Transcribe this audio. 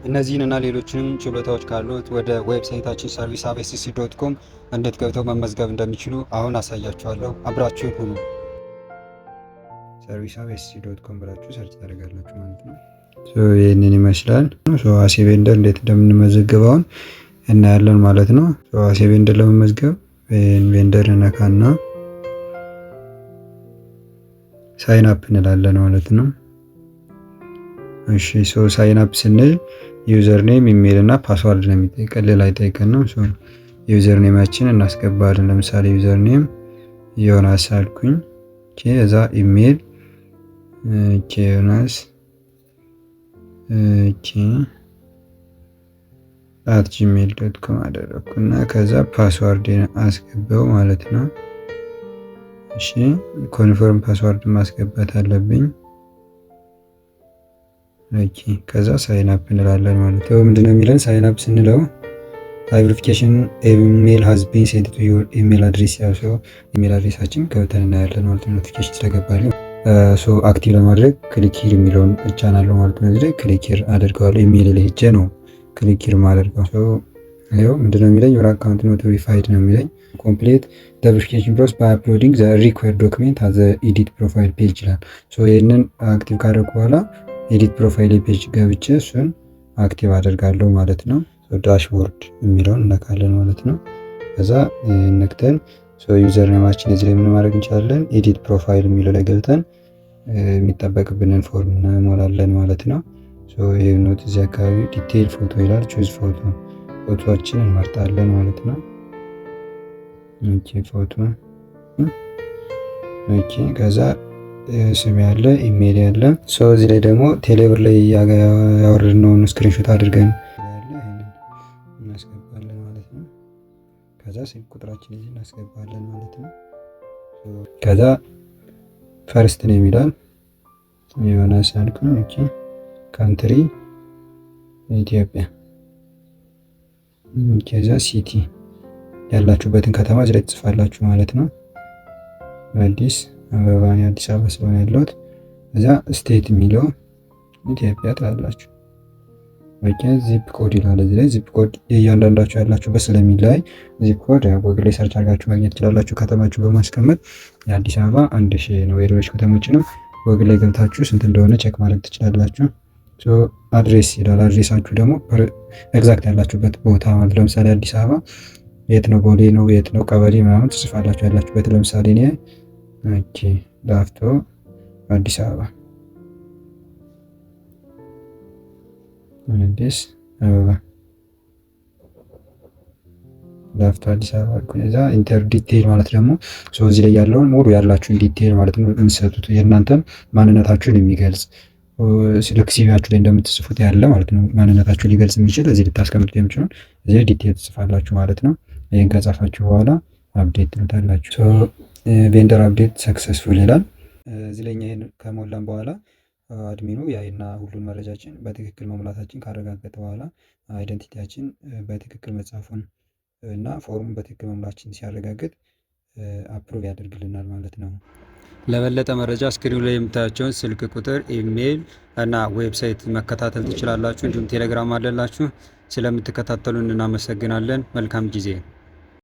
እነዚህን እና ሌሎችንም ችሎታዎች ካሉት ወደ website ኣችን servicehubsc.com እንዴት ገብተው መመዝገብ እንደሚችሉ አሁን አሳያችኋለሁ። አብራችሁን ሁኑ። servicehubsc.com ብላችሁ search ታደርጋላችሁ ማለት ነው። ይህንን ይመስላል። As a vendor እንዴት እንደምንመዘግበውን እናያለን ማለት ነው። As a vendor ለመመዝገብ vendor ነካና sign up እንላለን ማለት ነው። እሺ፣ so sign up ስንል username፣ email እና password ነው የሚጠይቀን፣ ሌላ አይጠይቀንም። So username ኣችን እናስገባለን። ለምሳሌ username ዮናስ አልኩኝ። እዛ ኢሜል ዮናስ @gmail.com አደረግኩ እና ከዛ password አስገባው ማለት ነው። እሺ፣ confirm password ማስገባት አለብኝ። Okay፣ ከዛ sign up እንላለን ማለት ነው። ምንድነው የሚለን sign up ስንለው verification email has been sent to your email address፣ ያው so email address ኣችን ገብተን እናያለን ማለት ነው። Notification ስለገባልን so active ለማድረግ click here የሚለውን እጫናለሁ ማለት ነው። እዚህ click here አደርገዋለሁ። ኢሜል ላይ ሄጄ ነው click here ማደርገው። ይኸው ምንድነው የሚለኝ? Your account not verified ነው የሚለኝ። Complete the verification process by uploading the required document at the edit profile page ይላል። So ይህንን active ካደረኩ በኋላ edit profile page ገብቼ እሱን active አደርጋለሁ ማለት ነው። Dashboard የሚለውን እነካለን ማለት ነው። ከዛ ነክተን username ኣችን እዚህ ላይ ምን ማድረግ እንችላለን? Edit profile የሚለው ላይ ገብተን የሚጠበቅብንን form እንሞላለን ማለት ነው። ይህ note እዚህ አካባቢ detail photo ይላል። Choose photo፣ ፎቶዎችን እንመርጣለን ማለት ነው። Okay፣ ፎቶ፣ okay። ከዛ ስም ያለ፣ ኢሜል ያለ፣ so እዚህ ላይ ደግሞ ቴሌብር ላይ ያወረድነውን screenshot አድርገን ያለ ይሄንን እናስገባለን ማለት ነው። ከዛ ስልክ ቁጥራችን እዚህ እናስገባለን ማለት ነው። ከዛ first name ይላል፣ ዮናስ ያልኩኝ። Okay፣ country ኢትዮጵያ። ከዛ city፣ ያላችሁበትን ከተማ እዚህ ላይ ትጽፋላችሁ ማለት ነው። አዲስ አበባ፣ አዲስ አበባ ስለሆነ ያለሁት። እዛ state የሚለው ኢትዮጵያ ትላላችሁ። Okay፣ zip code ይላል እዚህ ላይ። Zip code የእያንዳንዳችሁ ያላችሁበት ስለሚለያይ zip code ጎግል ላይ search አድርጋችሁ ማግኘት ትችላላችሁ። ከተማችሁ በማስቀመጥ የአዲስ አበባ 1000 ነው። የሌሎች ከተሞችንም ጎግል ላይ ገብታችሁ ስንት እንደሆነ check ማድረግ ትችላላችሁ። Address ይላል። Address ኣችሁ ደግሞ exact ያላችሁበት ቦታ ማለት፣ ለምሳሌ አዲስ አበባ የት ነው፣ ቦሌ ነው፣ የት ነው፣ ቀበሌ ምናምን ትጽፋላችሁ ያላችሁበት። ለምሳሌ እኔ okay ላፍቶ አዲስ አበባ፣ አዲስ አበባ፣ ላፍቶ አዲስ አበባ። እዛ enter detail ማለት ደግሞ እዚህ ላይ ያለውን ሙሉ ያላችሁን detail ማለት ነው የምትሰጡት፣ የእናንተን ማንነታችሁን የሚገልጽ፣ ልክ CV ያችሁ ላይ እንደምትጽፉት ያለ ማለት ነው። ማንነታችሁን ሊገልጽ የሚችል እዚህ ልታስቀምጡት የሚችሉን እዚህ detail ትጽፋላችሁ ማለት ነው። ይህን ከጻፋችሁ በኋላ update ትሉታላችሁ። Vendor update successful ይላል። እዚህ ላይ ይህን ከሞላን በኋላ admin ኑ ያይና ሁሉን መረጃችን በትክክል መሙላታችን ካረጋገጠ በኋላ፣ identity ያችን በትክክል መጻፉን እና form ኡን በትክክል መሙላችን ሲያረጋግጥ approve ያደርግልናል ማለት ነው። ለበለጠ መረጃ screen ኑ ላይ የምታያቸውን ስልክ ቁጥር፣ ኢሜይል እና website መከታተል ትችላላችሁ። እንዲሁም ቴሌግራም አለላችሁ። ስለምትከታተሉን እናመሰግናለን። መልካም ጊዜ።